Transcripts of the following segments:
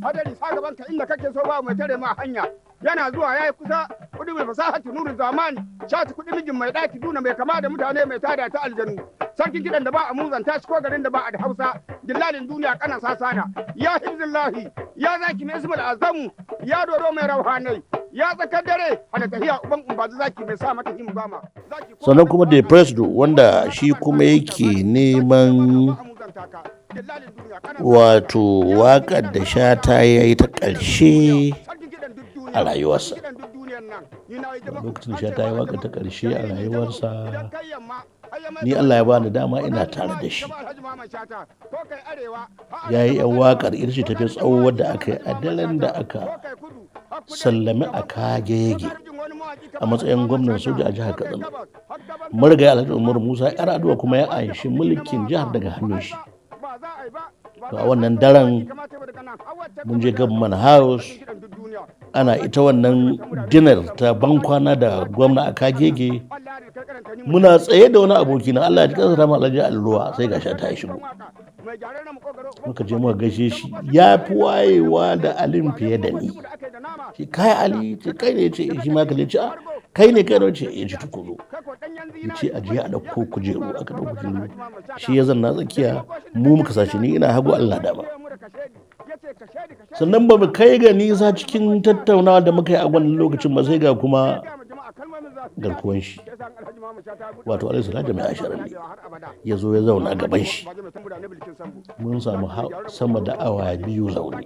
Hadari sa gaban ka inda kake so, ba mai tare ma hanya. Yana zuwa yayi kusa. Kudi mai fasahatu nuru zamani shati kudi mijin mai daki duna mai kama da mutane mai tada ta aljanu, sarkin kidan da ba a muzanta shi ko garin da ba a da Hausa, dillalin duniya kana sasana. Ya hibzillahi, ya zaki mai ismul azamu, ya dodo mai rauhanai, ya tsakar dare hana tahiya, uban umbazi, zaki mai sa mata himu gama. Sannan kuma da Presdo, wanda shi kuma yake neman wato waƙar da Shata ya yi ta ƙarshe a rayuwarsa. Lokacin Shata ya waƙar ta ƙarshe a rayuwarsa, ni Allah ya bani dama ina tare da shi. Ya yi 'yan waƙar, ita ce tafi tsawo wadda aka yi a daren da aka sallami a Kagege a matsayin gwamnan soja a jihar Katsina. Marigayi Alhaji Umar Musa Yar Aduwa kuma ya anshi mulkin jihar daga hannun shi. To, a wannan daren mun je Government House, ana ita wannan dinar ta bankwana da gwamna a Kagege. Muna tsaye da wani aboki na, Allah ya ji kansa, Alhaji Alluwa, sai ga Shata ya shigo. Muka je muka gaishe shi. Ya fi wayewa da Alin fiye da ni. Shi kai Ali ce kai ne, ce shi ma kalle ce kai ne, kai ne, ce ya ji tukuru. Ya ce a je a ɗauko kujeru. Aka ɗauko kujeru, shi ya zanna tsakiya, mu muka sashi, ni ina hagu, Allah dama. Sannan ba mu kai ga nisa cikin tattaunawa da muka yi a wannan lokacin ba, sai ga kuma garkuwan shi, wato Alaihi Salatu mai ashirin ne, ya zo ya zauna gaban shi. Mun samu sama da awa 2 zaune,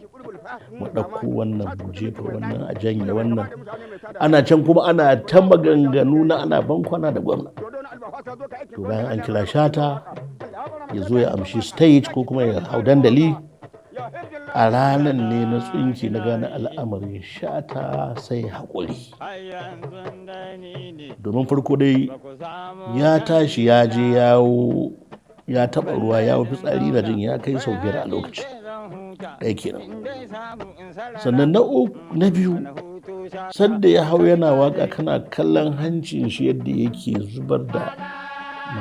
mu ɗauko wannan, mu jefa wannan, a janye wannan, ana can kuma ana ta maganganu na ana bankwana da gwamna. To, bayan an kira Shata ya zo ya amshi stage ko kuma ya hau dandali, a ranar ne na tsinki na gane al'amarin Shata sai haƙuri. Domin farko dai ya tashi ya je yawo, ya taɓa ruwa, ya fitsari na jin ya kai sau 5 a lokaci ɗaya kenan. Sannan na biyu, sanda ya hau yana waka, kana kallon hancin shi yadda yake zubar da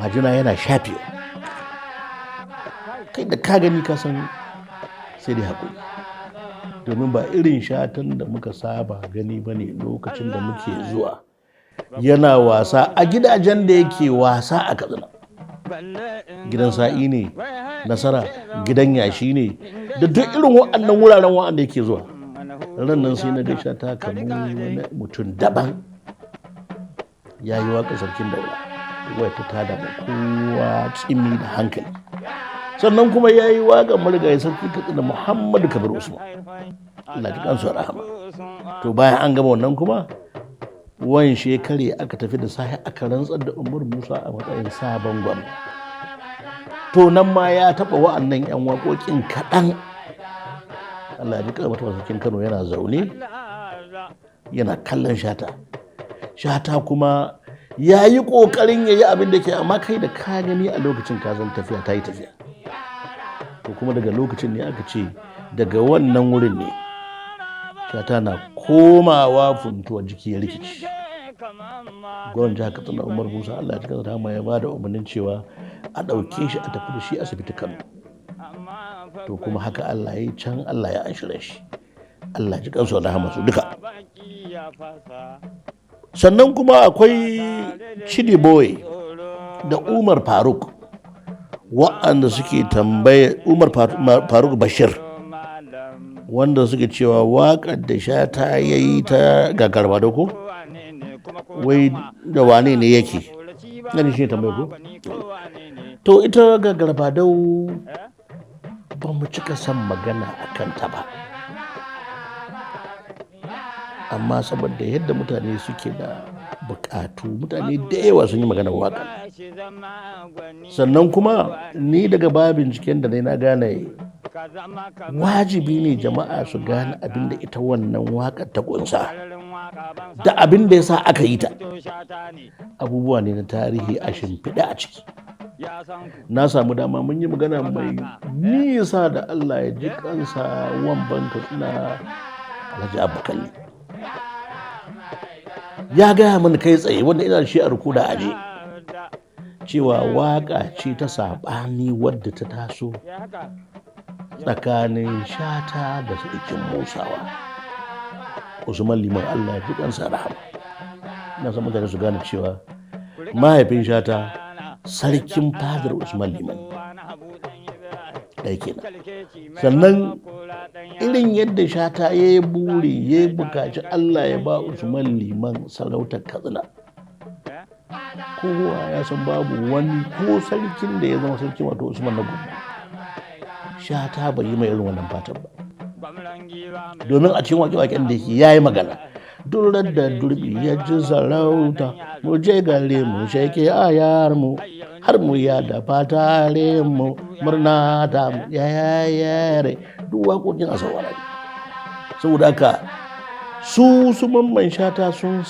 majina yana shafewa. Kai da ka gani ka san sai dai haƙuri, domin ba irin Shatan da muka saba gani ba ne lokacin da muke zuwa yana wasa a gidajen da yake wasa a Katsina. Gidan Sa'i ne, Nasara, Gidan Yashi ne, da duk irin waɗannan wuraren waɗanda yake zuwa. Ran nan sai na ga Shata kamar wani mutum daban. Ya yi waƙa Sarkin Daura wai ta tada ma kowa tsimi da hankali. Sannan kuma ya yi waƙa marigayi Sarki Katsina Muhammadu Kabir Usman, Allah ji kansu rahama. To, bayan an gama wannan kuma, wan shekare aka tafi da sahi aka rantsar da Umar Musa a matsayin sabon gwamna. To, nan ma ya taɓa wa'annan 'yan waƙoƙin kaɗan. Allah ji kamar Sarkin Kano yana zaune yana kallon Shata. Shata kuma ya yi ƙoƙarin ya yi abin da ke, amma kai da ka gani a lokacin ka san tafiya ta yi tafiya. To, kuma daga lokacin ne aka ce daga wannan wurin ne Shata na komawa Funtuwa jiki ya rikici. Gwamnan jihar Katsina Umar Musa, Allah ya cika rahama, ya ba da umarnin cewa a ɗauke shi a tafi da shi asibiti Kano. To, kuma haka Allah ya yi can, Allah ya anshire shi. Allah ji kansu da rahama su duka. Sannan kuma akwai Chidi Boy da Umar Faruk wa'anda suke tambaye, Umar Faruk Bashir, wanda suke cewa waƙar da Shata ya yi ta Gagarba da ko wai da wane ne yake gani shi ne tambaye ko. To, ita Gagarba Dau ba mu cika son magana a kanta ba, amma saboda yadda mutane suke da bukatu, mutane da yawa sun yi maganar waka. Sannan kuma ni daga baya binciken da na gane wajibi ne jama'a su gane abin da ita wannan waƙar ta kunsa da abin da ya sa aka yi ta. Abubuwa ne na tarihi a shimfiɗe a ciki. Na samu dama mun yi magana mai nisa da, Allah ya ji kansa, Wamban Katsina Alhaji Abba Kalli. Ya gaya mini kai tsaye, wanda ina da shi a rukuda aje, cewa waƙa ce ta saɓani wadda ta taso. Tsakanin Shata da Sarkin Musawa Usman Liman, Allah ya ji kansa rahama. Na san mutane su gane cewa mahaifin Shata sarkin fadar Usman Liman ɗaya kenan. Sannan irin yadda Shata ya yi buri, ya yi bukaci Allah ya ba Usman Liman sarautar Katsina, kowa ya san babu wani ko sarkin da ya zama sarki, wato Usman na Gombe, Shata bai yi mai irin wannan fatan ba, domin a cikin waƙe-waƙen da yake ya yi magana durar da durbi ya ji sarauta, mu je gare mu sheke ayar mu har mu ya da fatare mu murna ta mu yayayare. Duk waƙoƙin a saurara ne. Saboda haka su Mamman Shata sun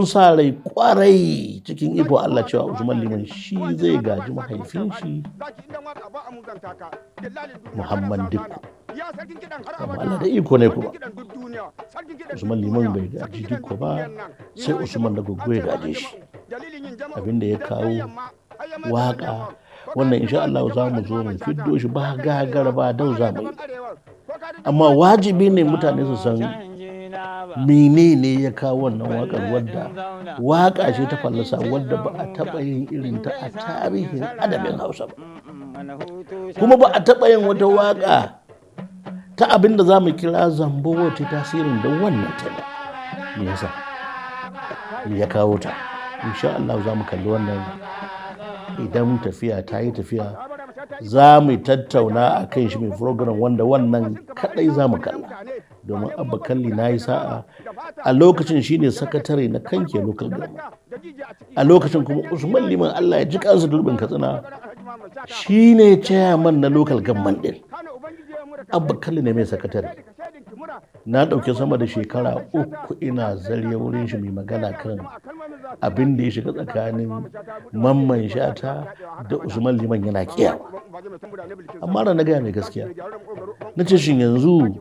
sa rai kwarai cikin iko Allah cewa Usman Liman shi zai gaji mahaifin shi Muhammad Dikko. Amma Allah da iko ne kuma Usman Liman bai gaji Dikko ba, sai Usman da Goggo ya gaje shi. Abinda ya kawo waka wannan, insha Allah za mu zo mu fiddo shi, ba gagara ba dau za mu yi. Amma wajibi ne mutane su san menene ya kawo wannan wakar, wadda waka ce ta fallasa wadda ba a taɓa yin irin ta a tarihin adabin Hausa ba, kuma ba a taɓa yin wata waka ta abin da za mu kira zambo wata tasirin da wannan ta ba. Me yasa, me ya kawo ta? Insha Allah za mu kalli wannan idan tafiya ta yi tafiya. Za mu tattauna a kan shi mai program wanda wannan kadai za mu kalla, domin Abba Kalli na yi sa'a a lokacin shine sakatare na Kanke Local Government a lokacin, kuma Usman Liman, Allah ya ji kansa, Durbin Katsina, shine chairman na local government din. Abba Kalli ne mai sakatare. Na ɗauki sama da shekara 3 ina zarya wurin shi mai magana kan abin da ya shiga tsakanin Mamman Shata da Usman Liman, yana kiyawa. Amma na gaya mai gaskiya, na ce shin yanzu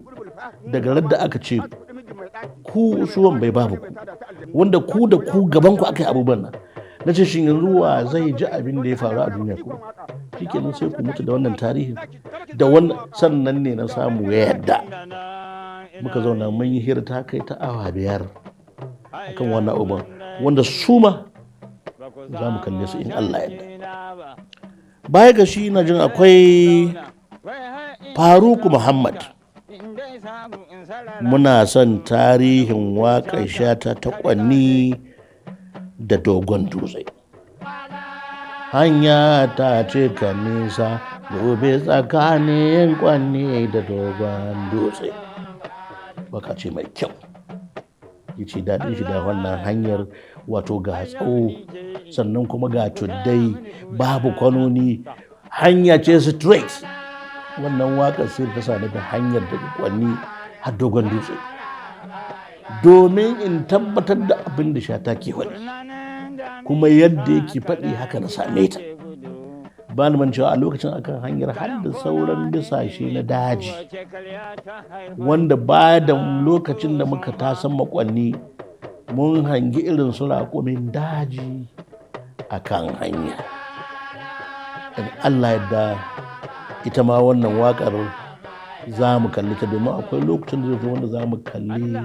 daga radda aka ce ku suwan bai babu ku, wanda ku da ku gaban ku aka yi abubuwan nan, na ce shin yanzu wa zai ji abin da ya faru a duniya? Kuma shikenan sai ku mutu da wannan tarihi da wannan. Sannan ne na samu ya yadda muka zauna mun yi hira ta kai ta awa 5 akan wannan abubuwan, wanda su ma za mu kalle su in Allah yadda. Baya ga shi, na jin akwai Faruku Muhammad, muna son tarihin waƙar Shata ta Kwanni da Dogon Dutse. Hanya ta ce ka nisa gobe tsakanin Kwanni da Dogon Dutse. Waka ce mai kyau. Ya ce daɗin shi da wannan hanyar, wato ga tsawo sannan kuma ga tuddai, babu kwanoni, hanya ce straight. Wannan waƙar sai ta sani da hanyar daga Kwanni har Dogon Dutse domin in tabbatar da abin da Shata ke faɗi, kuma yadda yake faɗi haka na same ta. Ba ni cewa a lokacin akan hanyar har da sauran bisashe na daji, wanda ba da lokacin da muka tasan makwanni mun hangi irin su raƙumin daji a kan hanya. In Allah yadda, ita ma wannan waƙar za mu kalli ta, domin akwai lokacin da zai zo wanda za mu kalli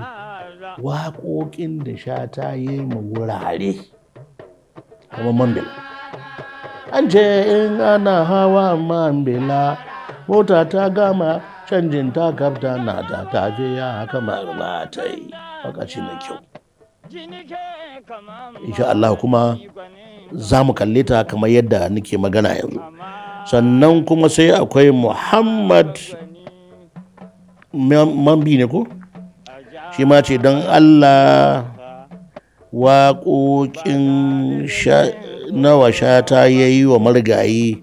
waƙoƙin da Shata ya yi ma wurare kamar Mambila. An ce in ana hawa Mambila, mota ta gama canjin ta kafta na ta tafiya kamar ba ta yi. Waka ce mai kyau. Insha Allah kuma za mu kalle ta kamar yadda nake magana yanzu. Sannan kuma sai akwai Muhammad Mambi ne ko? Shi ma ce don Allah waƙoƙin nawa Shata ya yi wa marigayi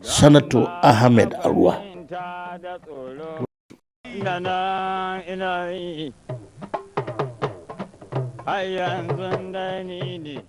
Sanato Ahmed Aruwa. Har yanzu da ni ne.